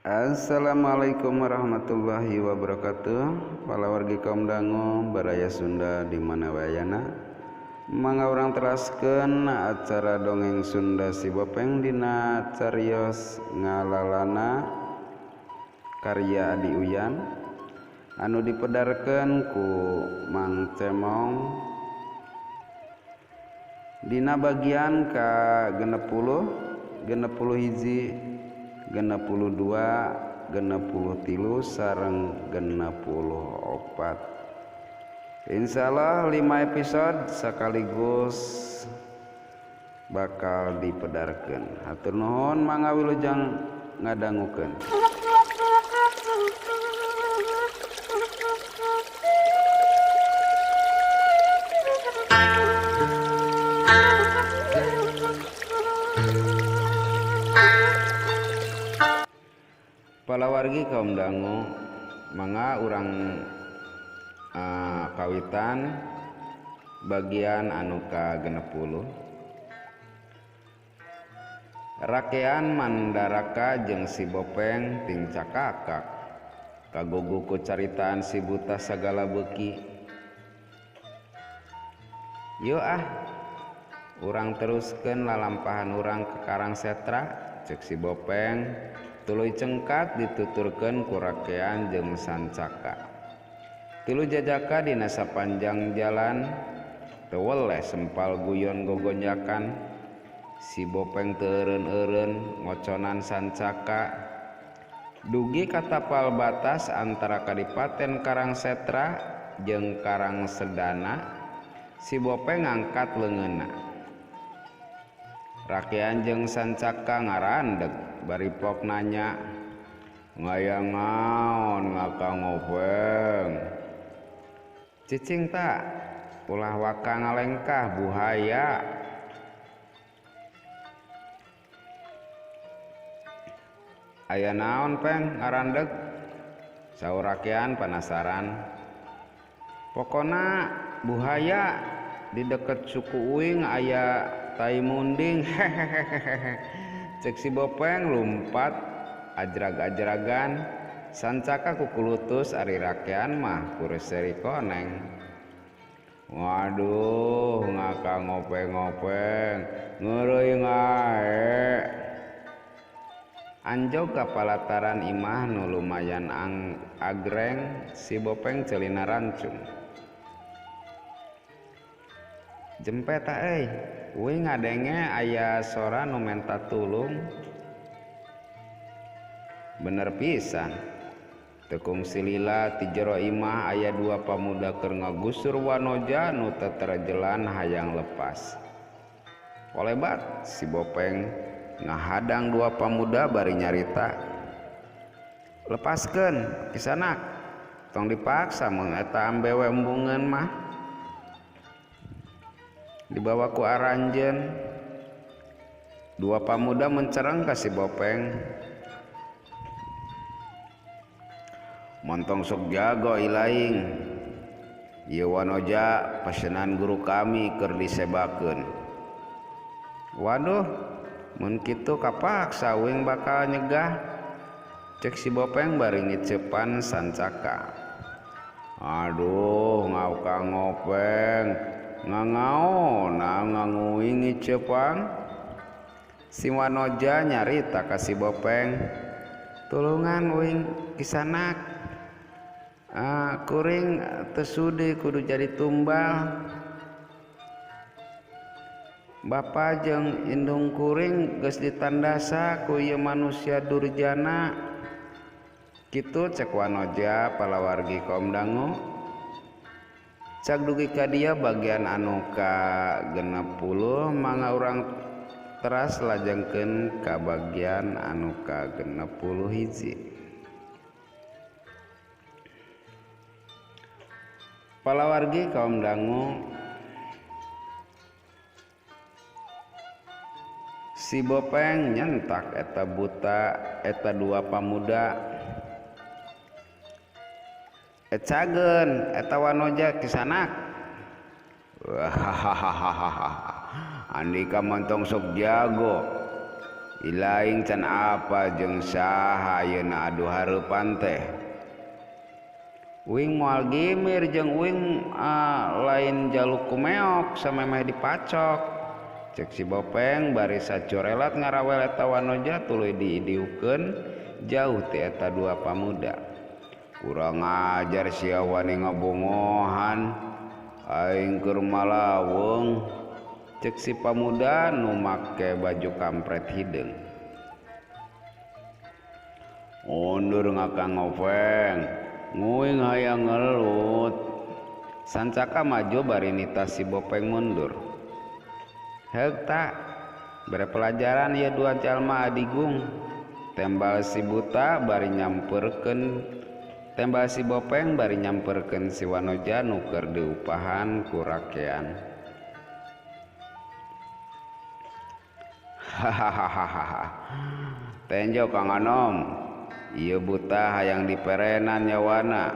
Assalamualaikum warahmatullahi wabarakatuh. Palawargi kaum dangu baraya Sunda di mana wayana. Mangga urang teraskeun acara dongeng Sunda Si Bopeng dina carios ngalalana karya Adi Uyan anu dipedarkeun ku Mang Cemong dina bagian ka 60, 61, 62, 63 sareng 64. Insyaallah 5 episode sekaligus bakal dipedarkeun. Hatur nuhun mangga wilujeng ngadangukeun. Palawargi kaum dangu mangga urang kawitan bagian anu ka 60. Rakean Mandaraka jeung Si Bopeng ting cakakak kagugu ku caritaan si buta sagala beuki. Yo ah, urang teruskeun lalampahan urang ke Karang Setra, cek Si Bopeng tuluy cengkat dituturkeun ku rakean jeung Sancaka. Tilu jajaka dina sapanjang jalan teu weleh sempal guyon gogonjakan. Si Bopeng teu eureun-eureun ngoconan Sancaka. Dugi ka tapal batas antara Kadipaten Karang Setra jeung Karang Sedana, Si Bopeng ngangkat leungeunna. Rakean jeung Sancaka ngarandeg bari pok nanya, "Ngayang naon ngakang ngopeng?" "Cicing ta, ulah waka ngalengkah buhaya." "Aya naon peng ngarandeg?" saur rakean panasaran. "Pokona buhaya di deket suku uing aya tai munding." Hehehehe. Cek Si Bopeng lumpat ajrag-ajragan. Sancaka kukulutus ari rakean mah kureseri koneng. "Waduh, ngakang ngopeng-ngopeng, ngeureui ngae." Anjog ka palataran imah nu lumayan agreng, Si Bopeng celina rancung. "Jempe ta euy, uing ngadenge aya sora nu menta tulung." Bener pisan. Teu kungsi lila ti jero imah aya dua pamuda keur ngagusur wanoja nu teterjelan hayang lepas. Kolebat Si Bopeng ngahadang dua pamuda bari nyarita, "Lepaskeun kisanak, tong dipaksa mun eta ambewe embungeun mah." Dibawa ku aranjeun. Dua pamuda mencereng ka Si Bopeng. "Montong sok jago ilaing. Ieu wanoja pasenan guru kami keur disebakeun." "Waduh, mun kitu kapaksa uing bakal nyegah," cek Si Bopeng bari ngiceupan Sancaka. "Aduh, ngauka ngopeng, ngangaona nganguing ngiceupan." Si wanoja nyarita ka Si Bopeng, "Tulungan uing kisanak, kuring teu sudi kudu jadi tumbal. Bapa jeung indung kuring geus ditandasa ku ieu manusia durjana." Kitu cek wanoja palawargi kaum dangu. Cak dugi ka dieu bagian anu ka 60 mangga urang teras lajengkeun ka bagian anu ka 61. Palawargi kaum dangu, Si Bopeng nyentak eta buta eta dua pamuda. "Ecageun eta wanoja kisanak." "Hahaha, andika montong sok jago. Ilaing can apa jeung saha ayeuna adu hareupan teh. Uing moal gimir jeung uing lain jaluk kumeok samemeh dipacok. Cek si Bopeng bari sacorelat ngarawel eta wanoja tuluy diidiukeun jauh ti eta dua pamuda. Kurang ajar sia wani ngabongohan aing keur malaweung. Cek si pamuda nu make baju kampret hideung. Undur ngakang ngopeng, nguing hayang ngelut. Sancaka maju bari nita si Bopeng mundur. Heug ta, bere pelajaran ieu dua jalma adigung. Tembal si buta bari nyamperkeun, tembal si Bopeng bari nyamperkeun si wanoja nu keur diupahan ku rakean. Hahaha. Tenjo Kang Anom, ieu buta hayang diperenan nyawana.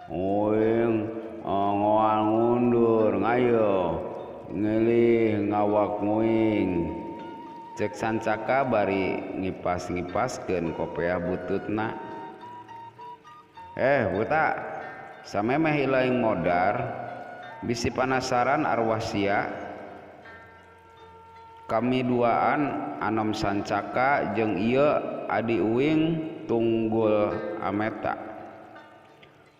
Uing ngoal ngundur ngayo ngelih ngawak nguing. Cek Sancaka bari ngipas-ngipaskeun kopeah bututna. Buta, samemeh ilaing modar, bisi panasaran arwah sia. Kami duaan Anom Sancaka jeung ieu adi uing Tunggul Ameta.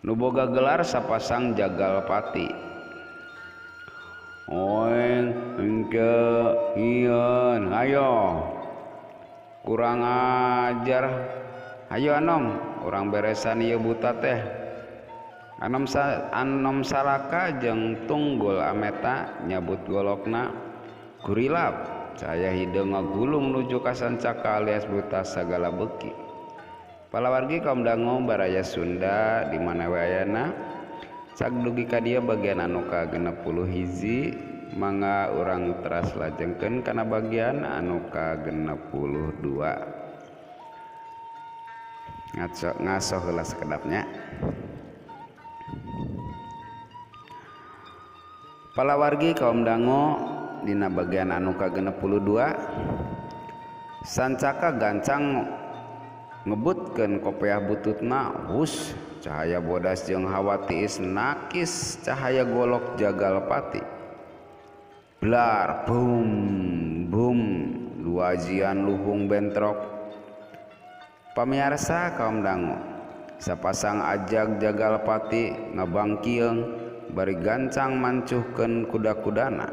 Nu boga gelar sapasang jagal pati. Oeng engke ngieun ayo. Kurang ajar. Hayo Anom, urang beresan ieu buta teh. Anom Salaka jeung Tunggul Ameta nyabut golokna. Gurilap cahaya hideung ngagulung nuju ka Sancaka alias buta sagala beuki. Palawargi kaum dangu baraya Sunda di mana we ayana. Cag dugi ka dieu bagian anu ka-61, mangga urang teras lajengkeun kana bagian anu ka-62. Ngaso heula sakedapnya. Palawargi kaum dangu dina bagian anu ka-62, Sancaka gancang ngebutkeun kopeah bututna. Hus, cahaya bodas jeung hawa tiis nakis cahaya golok jagal pati. Blar boom boom, dua ajian luhung bentrok. Pamiarsa kaum dangu, sapasang ajag jagal pati ngabangkieung bari gancang mancuhkeun kuda-kudana.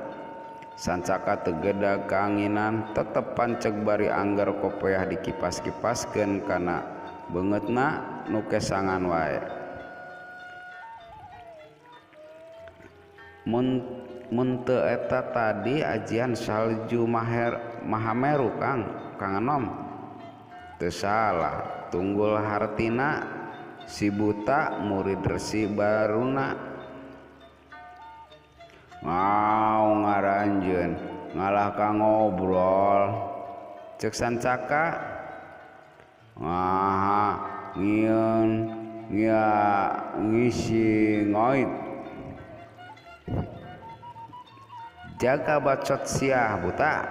Sancaka tegeda kaanginan tetep panceg bari anggar kopeah dikipas-kipaskeun kana beungeutna nu kesangan wae. Mun teu eta tadi ajian salju Mahameru Kang Anom. Teu salah, tunggul hartina si buta murid Resi Baruna. Ngau ngaranjeun ngalah ka ngobrol. Cek Sancaka, ngaha ngieun ngia ngisi ngoit. Jaga bacot siah buta.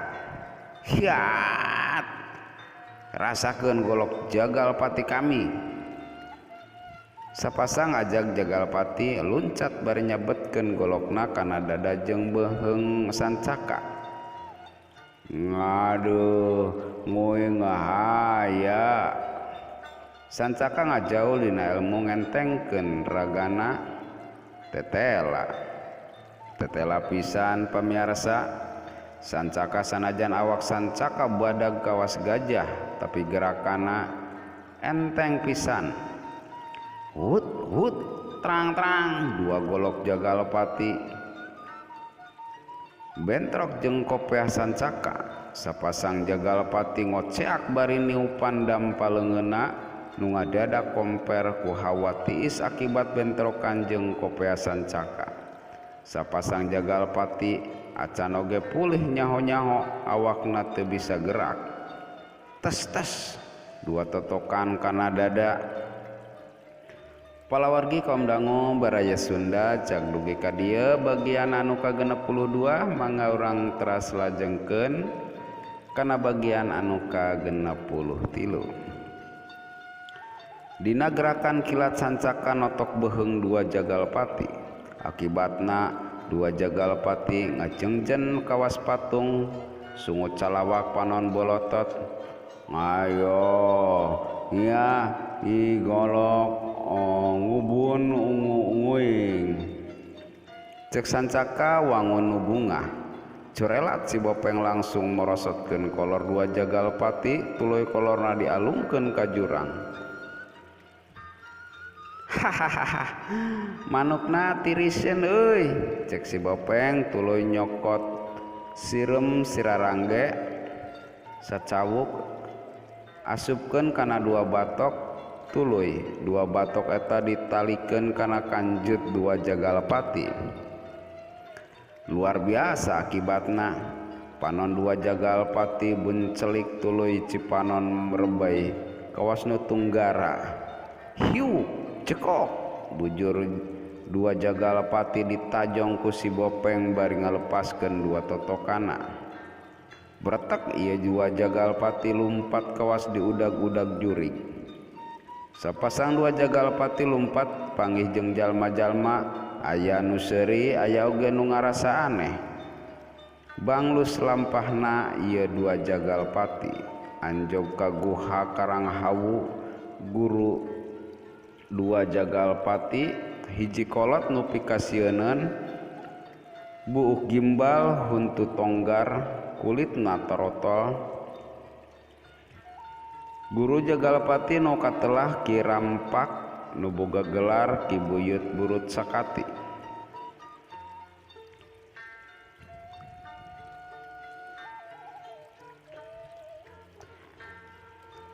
Hiat, rasakeun golok jagal pati kami. Sapasang ajag jagal pati luncat bari nyabetkeun golokna kana dada jeung beuheung Sancaka. Ngaduh, nguing ngahaya. Sancaka ngajauh dina ilmu ngentengkeun ragana tetela. Tetela pisan pamiarsa. Sancaka sanajan awak Sancaka badag kawas gajah, tapi gerakana enteng pisan. Hut hut trang-trang, dua golok jagal pati bentrok jeung kopeah Sancaka. Sapasang jagal pati ngoceak bari niupan dampa leungeunna nu ngadadak komper ku hawa tiis akibat bentrokan jeung kopeah Sancaka. Sapasang jagal pati acan oge pulih nyaho-nyaho awakna teu bisa gerak. Tes tes, dua totokan kana dada. Palawargi kaum dangu baraya Sunda cag dugi ka dieu bagian anu ka-62, mangga urang teras lajengkeun Kana bagian anu ka-63. Dina gerakan kilat Sancaka notok beuheung dua Jagalpati. Akibatna dua Jagalpati ngajengjen kawas patung sungut calawak panon bolotot. Ayo ya i golok ngubun ungu-unguing. Cek Sancaka wangun nu bungah. Corelat si Bopeng langsung merosotkeun kolor dua Jagalpati tuluy kolorna dialungkeun ka jurang. Hahaha, manukna tiriseun euy, cek si Bopeng tuluy nyokot sireum sirarangge sacawuk asupkeun kana dua batok tuluy dua batok eta ditalikeun kana kanjut dua Jagalpati. Luar biasa akibatna, panon dua Jagalpati buncelik tuluy cipanon merebay kawas nu tunggara. Hiu cekok bujur dua Jagalpati ditajong ku si Bopeng bari ngalepaskeun dua totokana. Bretek ieu dua Jagalpati lumpat kawas di udag-udag jurig. Sapasang dua Jagalpati lumpat panggih jeung jalma-jalma aya nu seuri aya oge nu ngarasa aneh. Banglus lampahna ieu dua Jagalpati anjog ka guha Karanghawu guru dua Jagalpati hiji kolot nu pikasieuneun buuk gimbal huntu tonggar kulitna torotol. Guru Jagalpati nu katelah Ki Rampak nu boga gelar Ki Buyut Burut Sakati.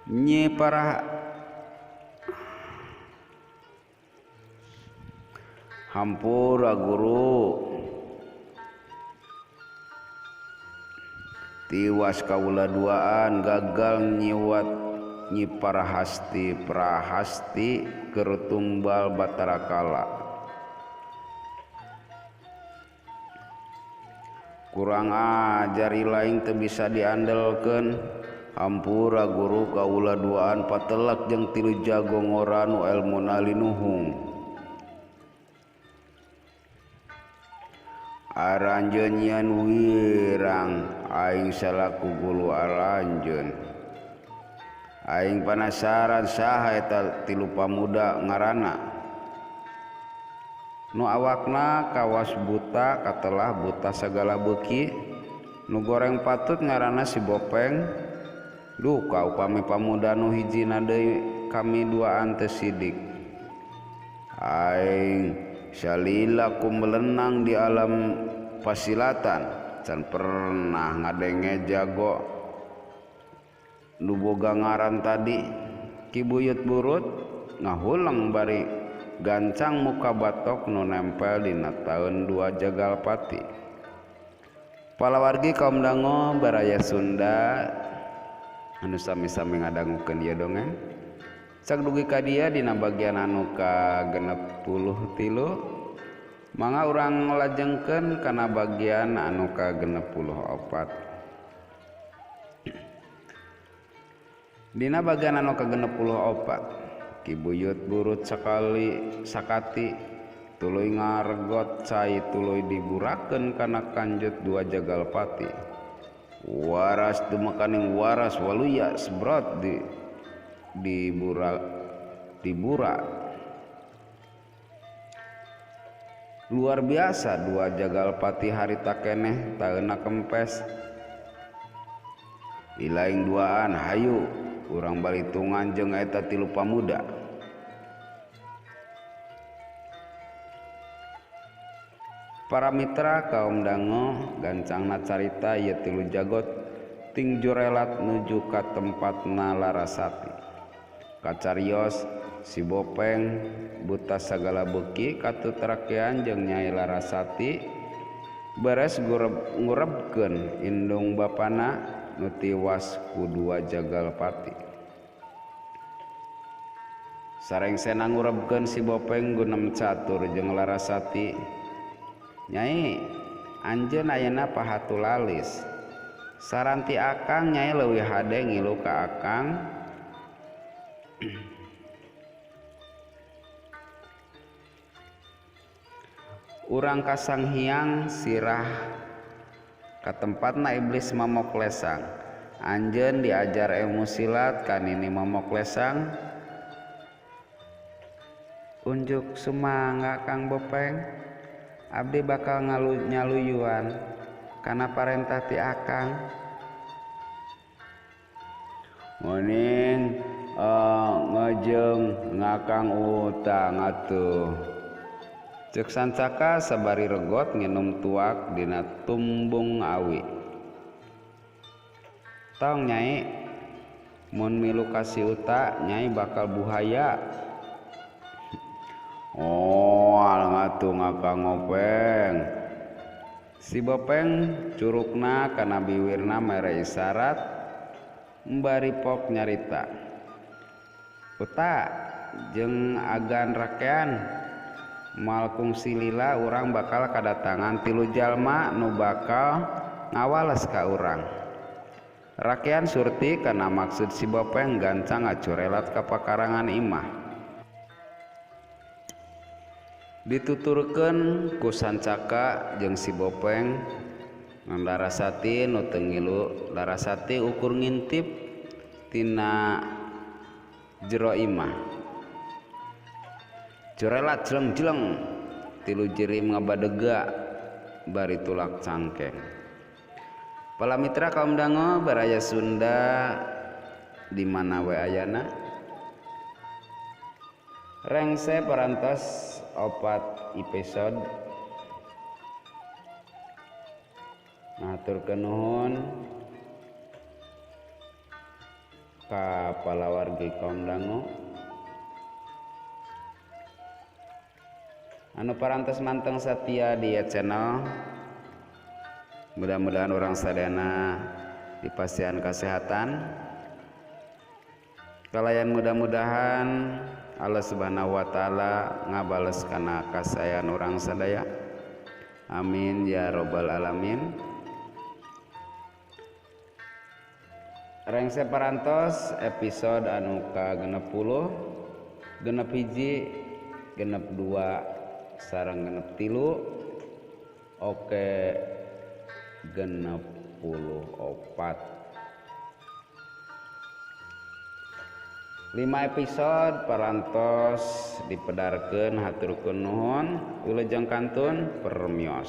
Nyi parah hampura guru, tiwas kaula duaan gagal nyiwat Nyi Parahasti Prahasti keur tumbal Batara Kala. Kurang ajar lain teu bisa diandelkeun. Hampura guru kaula duaan patelak jeung tilu jago ngora nu elmuna linuhung. Aranjeun nyian wirang aing salaku guru aranjeun. Aing panasaran saha eta tilu pamuda ngaranna. Nu awakna kawas buta katelah buta sagala beuki. Nu goreng patut ngaranna si Bopeng. Duka upami pamuda nu hijina deui kami duaan teu sidik. Aing salila ku melenang di alam pasilatan can pernah ngadenge jago nu boga ngaran tadi. Ki Buyut Burut ngahuleng bari gancang muka batok nu nempel dina taun dua Jagalpati. Palawargi kaum dango baraya Sunda anu sami-sami ngadangukeun ieu dongeng. Cak dugi ka dieu dina bagian anu ka-63, mangga urang lajengkeun kana bagian anu ka-64. Dina bagian anu ka-64, Ki Buyut Burut sakali sakati tuluy ngaregot cai tuluy diburakeun kana kanjut dua Jagalpati. Waras dumekaning waras waluya sebrot di dibura dibura. Luar biasa dua Jagalpati harita keneh taeuna kempes. Ilaing duaan hayu urang balitungan jeung eta tilu pamuda. Para mitra kaum dango gancangna carita ieu tilu jagot ting jurelat nuju ka tempatna Larasati. Kacarios si Bopeng buta sagala beuki katut rakean jeung Nyai Larasati beres ngurebkeun indung bapana nu tiwas ku dua Jagalpati. Sarengsena ngurebkeun si Bopeng gunem catur jeung Larasati. Nyai, anjeun ayeuna pahatulalis. Saran ti akang Nyai leuwih hade ngilu ka akang. Urang ka Sang Hyang sirah ka tempatna iblis momok lesang. Anjeun diajar ilmu silat ka nini momok lesang. Unjuk sumangga Kang Bopeng, abdi bakal nyaluyuan kana parentah ti akang. Muning ngejeng ngakang utang atuh. Ceuk Sancaka sabari regot nginum tuak dina tumbung awi. Tong Nyai, mun milu ka si Uta Nyai bakal buhaya. Oh, atuh ngakang Ngopeng. Si Bopeng curugna kana biwirna mere isyarat mbari pok nyarita. Uta jeung agan rakean moal kungsi lila urang bakal kadatangan 3 jalma nu bakal ngawales ka urang. Rakean surti kana maksud si Bopeng gancang ngacurelat ka pakarangan imah. Dituturkeun ku Sancaka jeung si Bopeng ngan Larasati nu teu ngilu. Larasati ukur ngintip tina jero imah. Curelat jeleng-jeleng 3 jirim ngabadega bari tulak cangkeng. Pala mitra kaum dango baraya Sunda di mana we ayana. Rengse parantos 4 episode. Ngaturkeun nuhun ka palawargi kaum dango anu parantos manteng satia di channel. Mudah-mudahan orang sadayana dipasihan kesehatan. Kalayan mudah-mudahan Allah Subhanahu wa taala ngabales kana kasayan urang sadaya. Amin ya robbal alamin. Rengse parantos episode anu ka-60, 61, 62 sareng 63. Oke, 64. 5 episode parantos dipedarkeun hatur nuhun wilujeng kantun permios.